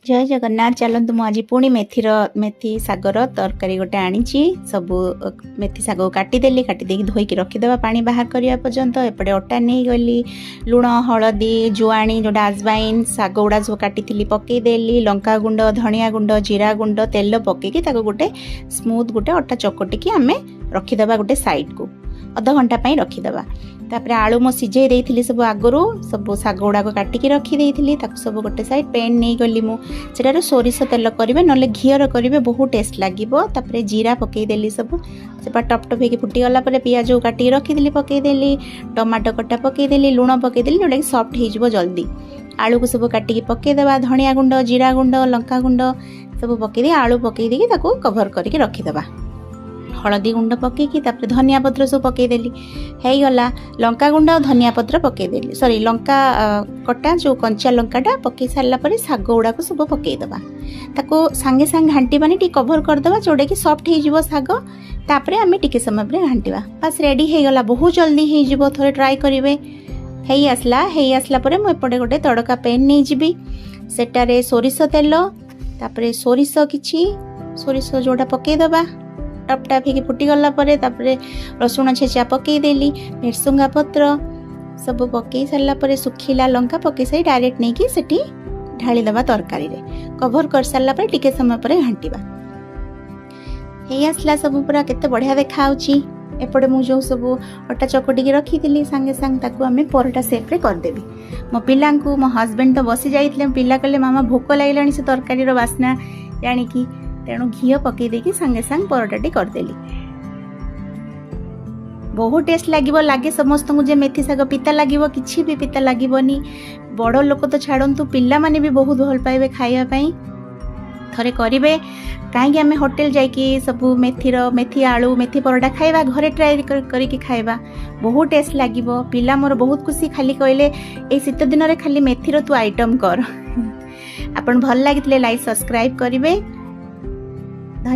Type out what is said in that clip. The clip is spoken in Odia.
ଜୟ ଜଗନ୍ନାଥ। ଚାଲନ୍ତୁ, ମୁଁ ଆଜି ପୁଣି ମେଥି ଶାଗର ତରକାରୀ ଗୋଟେ ଆଣିଛି। ସବୁ ମେଥି ଶାଗକୁ କାଟିଦେଲି। କାଟି ଦେଇକି ଧୋଇକି ରଖିଦେବା ପାଣି ବାହାର କରିବା ପର୍ଯ୍ୟନ୍ତ। ଏପଟେ ଅଟା ନେଇଗଲି, ଲୁଣ, ହଳଦୀ, ଜୁଆଣି ଯେଉଁଟା ଆଜବାଇନ୍, ଶାଗ ଗୁଡ଼ା ସବୁ କାଟିଥିଲି ପକେଇଦେଲି, ଲଙ୍କା ଗୁଣ୍ଡ, ଧନିଆ ଗୁଣ୍ଡ, ଜିରା ଗୁଣ୍ଡ, ତେଲ ପକେଇକି ତାକୁ ଗୋଟେ ସ୍ମୁଥ୍ ଗୋଟେ ଅଟା ଚକଟିକି ଆମେ ରଖିଦେବା ଗୋଟେ ସାଇଡ଼କୁ, ଅଧଘଣ୍ଟା ପାଇଁ ରଖିଦେବା। ତାପରେ ଆଳୁ ମୁଁ ସିଝେଇ ଦେଇଥିଲି ସବୁ ଆଗରୁ, ସବୁ ଶାଗ ଗୁଡ଼ାକ କାଟିକି ରଖିଦେଇଥିଲି, ତାକୁ ସବୁ ଗୋଟେ ସାଇଡ଼୍। ପେନ୍ ନେଇଗଲି ମୁଁ, ସେଟାରୁ ସୋରିଷ ତେଲ କରିବେ, ନହେଲେ ଘିଅର କରିବେ, ବହୁତ ଟେଷ୍ଟ ଲାଗିବ। ତାପରେ ଜିରା ପକେଇଦେଲି ସବୁ, ସେପା ଟପ୍ ଟପ୍ ହେଇକି ଫୁଟିଗଲା ପରେ ପିଆଜକୁ କାଟିକି ରଖିଥିଲି ପକେଇଦେଲି, ଟମାଟୋ କଟା ପକେଇଦେଲି, ଲୁଣ ପକେଇଦେଲି, ଯେଉଁଟାକି ସଫ୍ଟ ହେଇଯିବ ଜଲ୍ଦି। ଆଳୁକୁ ସବୁ କାଟିକି ପକେଇଦେବା, ଧନିଆ ଗୁଣ୍ଡ, ଜିରା ଗୁଣ୍ଡ, ଲଙ୍କା ଗୁଣ୍ଡ ସବୁ ପକେଇଦେଇ, ଆଳୁ ପକେଇ ଦେଇକି ତାକୁ କଭର କରିକି ରଖିଦେବା। ହଳଦୀ ଗୁଣ୍ଡ ପକେଇକି ତାପରେ ଧନିଆ ପତ୍ର ସବୁ ପକେଇଦେଲି, ହେଇଗଲା। ଲଙ୍କା ଗୁଣ୍ଡ ଆଉ ଧନିଆ ପତ୍ର ପକେଇଦେଲି, ସରି, ଲଙ୍କା କଟା ଯେଉଁ କଞ୍ଚା ଲଙ୍କାଟା ପକେଇ ସାରିଲା ପରେ ଶାଗ ଗୁଡ଼ାକୁ ସବୁ ପକେଇଦେବା। ତାକୁ ସାଙ୍ଗେ ସାଙ୍ଗେ ଘାଣ୍ଟିବାନି, ଟିକେ କଭର କରିଦେବା, ଯେଉଁଟାକି ସଫ୍ଟ ହେଇଯିବ ଶାଗ। ତାପରେ ଆମେ ଟିକେ ସମୟ ପରେ ଘାଣ୍ଟିବା। ବାସ୍, ରେଡ଼ି ହେଇଗଲା। ବହୁତ ଜଲ୍ଦି ହେଇଯିବ, ଥରେ ଟ୍ରାଏ କରିବେ। ହେଇ ଆସିଲା। ହେଇ ଆସିଲା ପରେ ମୁଁ ଏପଟେ ଗୋଟେ ତଡ଼କା ପେନ୍ ନେଇଯିବି। ସେଟାରେ ସୋରିଷ ତେଲ, ତାପରେ ସୋରିଷ, କିଛି ସୋରିଷ ଯେଉଁଟା ପକେଇଦେବା। ଟପ୍ ଟାପ୍ ହେଇକି ଫୁଟିଗଲା ପରେ ତାପରେ ରସୁଣ ଛେଚା ପକେଇଦେଲି, ଭେରସୁଙ୍ଗା ପତ୍ର ସବୁ ପକେଇ ସାରିଲା ପରେ ଶୁଖିଲା ଲଙ୍କା ପକେଇ ସାରି ଡାଇରେକ୍ଟ ନେଇକି ସେଠି ଢାଳିଦେବା ତରକାରୀରେ। କଭର କରିସାରିଲା ପରେ ଟିକେ ସମୟ ପରେ ଘାଣ୍ଟିବା। ହେଇ ଆସିଲା ସବୁ, ପୁରା କେତେ ବଢ଼ିଆ ଦେଖାହେଉଛି। ଏପଟେ ମୁଁ ଯେଉଁ ସବୁ ଅଟା ଚକଟିକି ରଖିଥିଲି, ସାଙ୍ଗେ ସାଙ୍ଗେ ତାକୁ ଆମେ ପରଟା ସେପ୍ରେ କରିଦେବି ମୋ ପିଲାଙ୍କୁ। ମୋ ହଜବେଣ୍ଡ ତ ବସି ଯାଇଥିଲେ। ପିଲା କହିଲେ, "ମାମା, ଭୋକ ଲାଗିଲାଣି ସେ ତରକାରୀର ବାସ୍ନା ଜାଣିକି।" ତେଣୁ ଘିଅ ପକେଇ ଦେଇକି ସାଙ୍ଗେ ସାଙ୍ଗେ ପରଟାଟି କରିଦେଲି। ବହୁତ ଟେଷ୍ଟ ଲାଗିବ। ଲାଗେ ସମସ୍ତଙ୍କୁ ଯେ ମେଥି ଶାଗ ପିତା ଲାଗିବ, କିଛି ବି ପିତା ଲାଗିବନି। ବଡ଼ ଲୋକ ତ ଛାଡ଼ନ୍ତୁ, ପିଲାମାନେ ବି ବହୁତ ଭଲ ପାଇବେ ଖାଇବା ପାଇଁ। ଥରେ କରିବେ। କାହିଁକି ଆମେ ହୋଟେଲ ଯାଇକି ସବୁ ମେଥି ଆଳୁ, ମେଥି ପରଟା ଖାଇବା? ଘରେ ଟ୍ରାଏ କରିକି ଖାଇବା, ବହୁତ ଟେଷ୍ଟ ଲାଗିବ। ପିଲା ମୋର ବହୁତ ଖୁସି, ଖାଲି କହିଲେ, "ଏଇ ଶୀତ ଦିନରେ ଖାଲି ମେଥିର ତୁ ଆଇଟମ୍ କର।" ଆପଣ ଭଲ ଲାଗିଥିଲେ ଲାଇକ୍, ସବସ୍କ୍ରାଇବ୍ କରିବେ।